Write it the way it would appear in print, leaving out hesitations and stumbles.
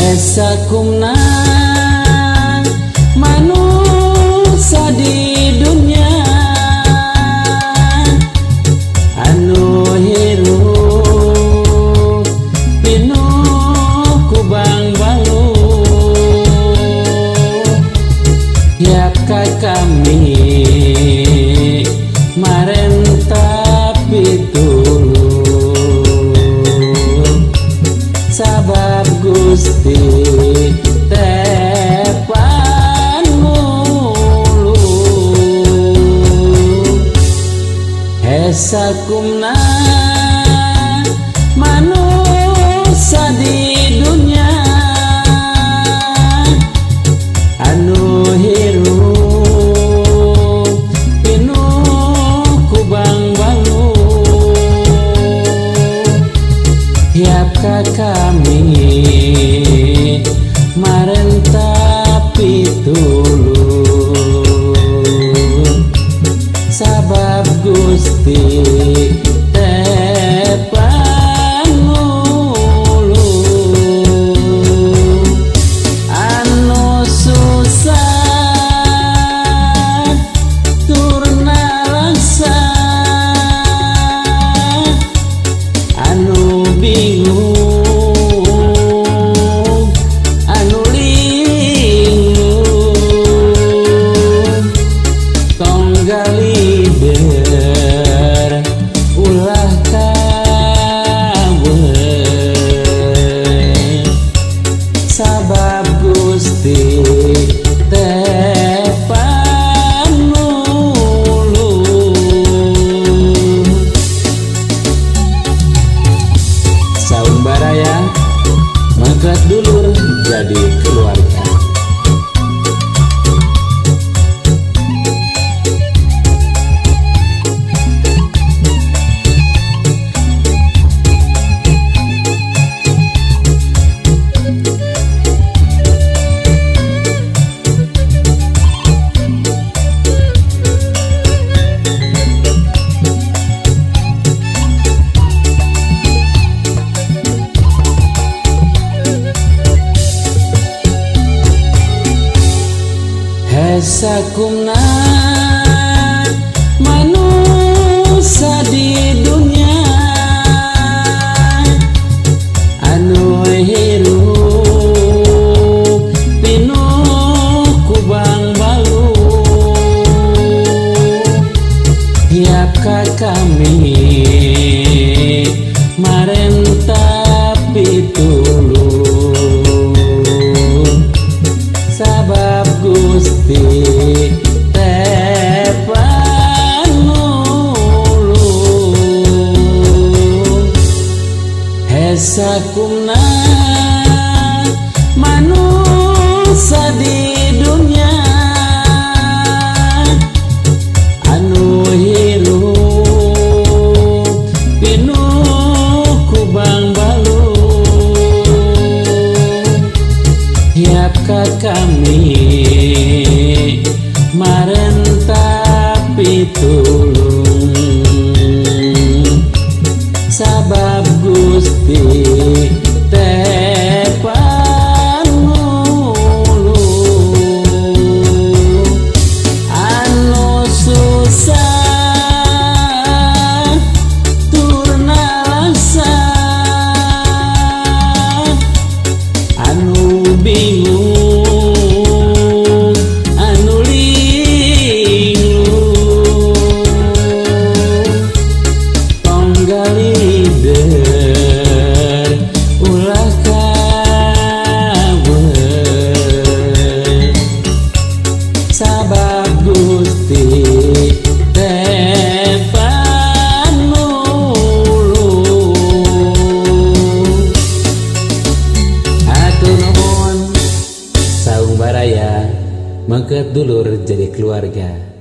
Hesakumna manusia di dunia anu hirup pinuh ku bangbalu ya ka kami marenta pitulung sabab Gusti tepan mulu. Hesakumna manusia di dunia anu hirup pinuh ku bangbalu hiap ka kami marenta pitulung sabab Gusti tepan mulu. Anu susah tur nalangsa anu bingung anu linglung tong galider ulah kawe sabab Gusti tepan mulu. Saung Baraya mangkat dulur jadi keluarga. Hesakumna manusia di dunia anu hirup pinuh ku bangbalu hiap ka kami marenta pitulung sabab Gusti tepan mulu. Hesakumna manusia di dunia anu hirup pinuh ku bangbalu hiap ka kami marenta pitulung sabab Gusti tepan mulu. Anu susah tur nalangsa anu bingung anu linglung tong galider ulah kawe sabab Gusti tepan mulu. Hatur nuhun Saung Baraya mangkat dulur jadi keluarga.